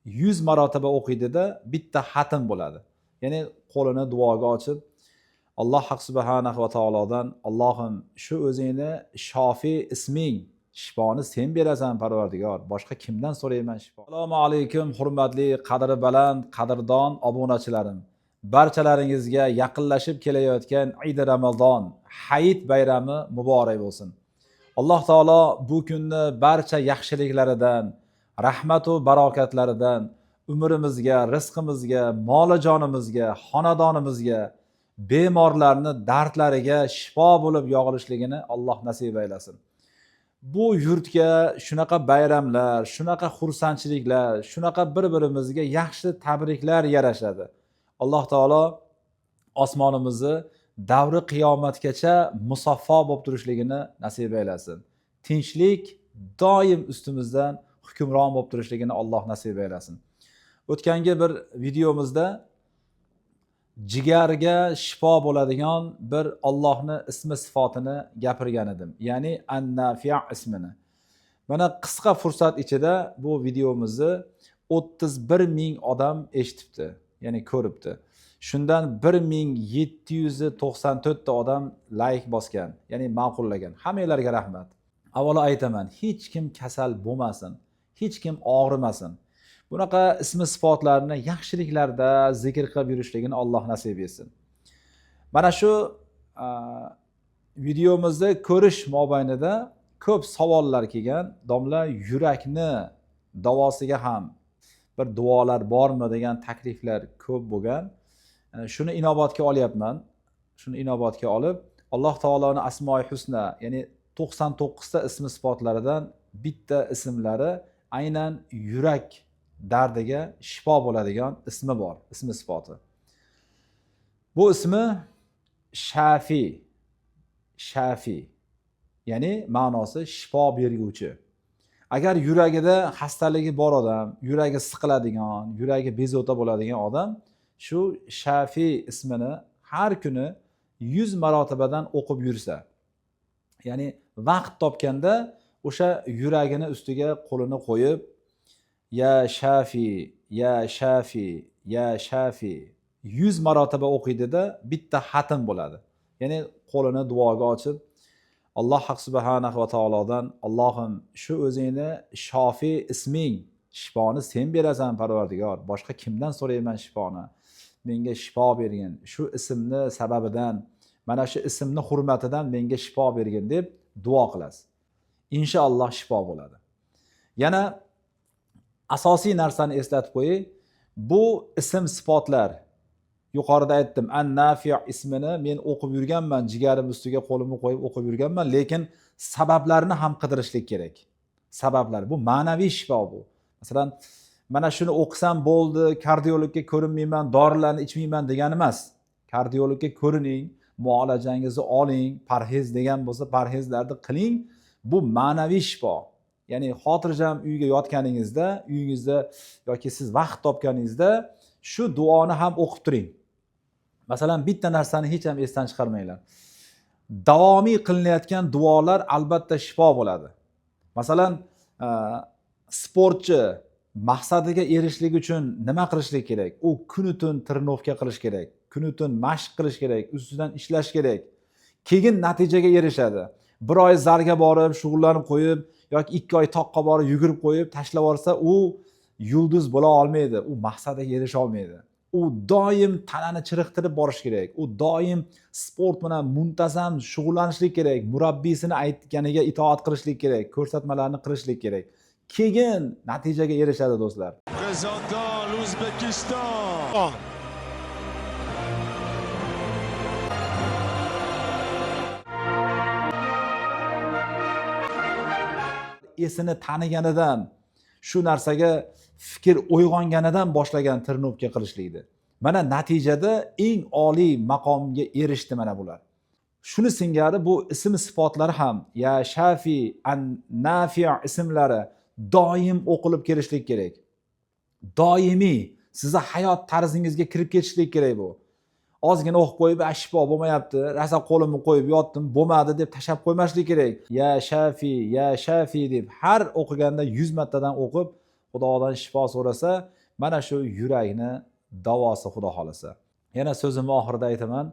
100 marotaba o'qiydida bitta xatm bo'ladi. Ya'ni qo'lini duoga ochib, Alloh haq subhanahu va taolodan: Allohim, shu o'zingni Shofi isming, shifoni sen berasan Parvardigor, boshqa kimdan so'rayman shifo. Assalomu alaykum hurmatli, qadri baland, qadrdon obunachilarim. Barchalaringizga yaqinlashib kelayotgan Eid Ramazon, Hayit bayrami muborak bo'lsin. Alloh taolo bu kunni barcha yaxshiliklaridan, rahmatu barokatlaridan umrimizga, rizqimizga, moli jonimizga, xonadonimizga, bemorlarni dardlariga shifo bo'lib yog'ilishligini Alloh nasib aylasin. Bu yurtga shunaqa bayramlar, shunaqa xursandchiliklar, shunaqa bir-birimizga yaxshi tabriklar yarashadi. Alloh taolo osmonimizni davri qiyomatgacha musaffo bo'lib turishligini nasib aylasin. Tinchlik doim ustimizdan hukmron bo'lib turishligini Alloh nasib aylasin. O'tgangi bir videomizda jigarga shifo bo'ladigan bir Allohni ismi sifatini gapirgan edim. Ya'ni An-Nafi' ismini. Mana qisqa fursat ichida bu videomizni 31 ming odam eshitibdi, ya'ni ko'ribdi. Shundan 1794 ta odam like bosgan, ya'ni ma'qullagan. Hammanglarga rahmat. Avvalo aytaman, hech kim kasal bo'lmasin, hech kim og'rimasin. Bunaqa ismi sifatlarni yaxshiliklarda zikr qilib yurishligini Alloh nasib etsin. Mana shu videomizni ko'rish mobaynida ko'p savollar kelgan. Domla, yurakni davosiga ham bir duolar bormi degan takliflar ko'p bo'lgan. Shuni inobatga olyapman. Shuni inobatga olib, Alloh taoloning asmoi husna, ya'ni 99 ta ismi sifatlaridan bitta ismlari aynan yurak dardiga shifo bo'ladigan ismi bor, ismi sifati. Bu ismi Shafi. Shafi. Ya'ni ma'nosi shifo berguvchi. Agar yuragida xastaligi bor odam, yuragi siqiladigan, yuragi bezovta bo'ladigan odam shu Shafi ismini har kuni 100 marotabadan o'qib yursa, ya'ni vaqt topganda o'sha yuragini ustiga qo'lini qo'yib, ya Shafi, ya Shafi, ya Shafi 100 marotaba o'qiydida bitta xatm bo'ladi. Ya'ni qo'lini duoga ochib, Alloh haq subhanahu va taolodan: Allohim, shu o'zingni Shofi isming, shifoni sen berasan Parvardigor, boshqa kimdan so'rayman shifoni? Menga shifo bergin. Shu ismni sababidan, mana shu ismni hurmatidan menga shifo bergin deb duo qilasiz. Inshaalloh shifo bo'ladi. Yana asosiy narsani eslatib qo'yay. Bu ism sifatlar, yuqorida aytdim, An-Nafi' ismini men o'qib yurganman, jigarim ustiga qo'limni qo'yib o'qib yurganman, lekin sabablarini ham qidirishlik kerak. Sabablar, bu ma'naviy shifo bu. Masalan, mana shuni o'qisam bo'ldi, kardiologga ko'rinmayman, dorilarni ichmayman degani emas. Kardiologga ko'rining, muolajangizni oling, parhez degan bo'lsa parhezlarni qiling. Bu ma'naviy shifo. Ya'ni xotirjam uyga yotganingizda, uyingizda yoki siz vaqt topganingizda shu duoni ham o'qib turing. Masalan, bitta narsani hech ham esdan chiqarmanglar. Davomiy qilinayotgan duolar albatta shifo bo'ladi. Masalan, sportchi maqsadiga erishlik uchun nima qilishlik kerak? U kunu tun trenovka qilish kerak, kunu tun mashq qilish kerak, ustidan ishlash kerak. Keyin natijaga erishadi. Bir oy zalga borib, shug'ullanib qo'yib yoki 2 oy toqqa borib yugurib qo'yib tashlab yuborsa, u yulduz bo'la olmaydi, u maqsadiga erisha olmaydi. U doim tanani chiriqtirib borish kerak. U doim sport bilan muntazam shug'ullanishlik kerak, murabbiysini aytganiga itoat qilishlik kerak, ko'rsatmalarni qilishlik kerak. Keyin natijaga erishadi do'stlar. Présentant l'Ouzbékistan. Esini taniganidan, shu narsaga fikr uyg'onganidan boshlagan trenovka qilishlikni. Mana natijada eng oliy maqomga erishdi mana bular. Shuni singari bu ism sifatlari ham, ya Shafi, An-Nafi' ismlari doim o'qilib kelishlik kerak. Doimiy sizni hayot tarzingizga kirib ketishlik kerak bu. Ozgina o'qib qo'yib, shifo bo'lmayapti, rosa qo'limni qo'yib yotdim, bo'lmadi deb tashlab qo'ymaslik kerak. Ya Shafi, ya Shafi deb har o'qiganda 100 martadan o'qib, Xudodan shifo so'rasa, mana shu yurakni davosi, Xudo xohlasa. Yana so'zimni oxirida aytaman,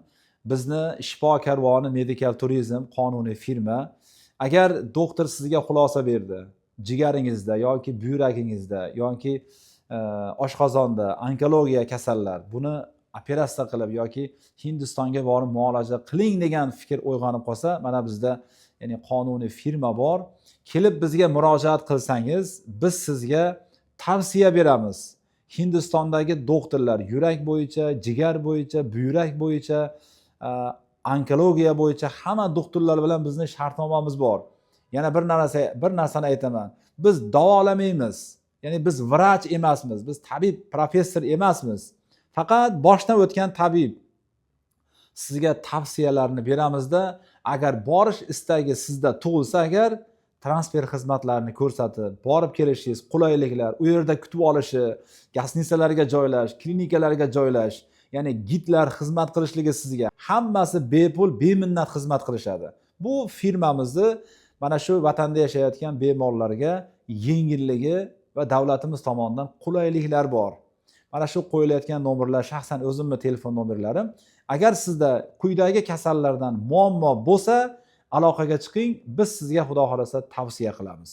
bizni Shifo karvoni medical turizm qonuniy firma. Agar doktor sizga xulosa berdi, jigaringizda yoki buyragingizda yoki oshqozonda onkologiya kasallar, buni operatsiya qilib yoki Hindistonga borib muolaja qiling degan fikr uyg'onib qolsa, mana bizda, ya'ni qonuniy firma bor. Kelib bizga murojaat qilsangiz, biz sizga tavsiya beramiz. Hindistondagi doktorlar yurak bo'yicha, jigar bo'yicha, buyrak bo'yicha, onkologiya bo'yicha hamma doktorlar bilan bizni shartnomamiz bor. Yana bir narsani aytaman: biz davolamaymiz, ya'ni biz vrach emasmiz, biz tabib, professor emasmiz, faqat boshdan o'tgan tabib. Sizga tavsiyalarni beramizda, agar borish istagi sizda tug'ilsa, agar transfer xizmatlarini ko'rsatib, borib kelishingiz, qulayliklar, u yerda kutib olishi, гостиница larga joylash, klinikalarga joylash, ya'ni gidlar xizmat qilishligi, sizga hammasi bepul, beminnat xizmat qilishadi. Bu firmamizni mana shu vatanda yashayotgan bemorlarga yengilligi va davlatimiz tomonidan qulayliklar bor. Mana shu qo'yilayotgan nomerlar shaxsan o'zimni telefon nomerlarim. Agar sizda quyidagi kasallardan muammo bo'lsa, aloqaga chiqing, biz sizga, Xudo xohlasa, tavsiya qilamiz.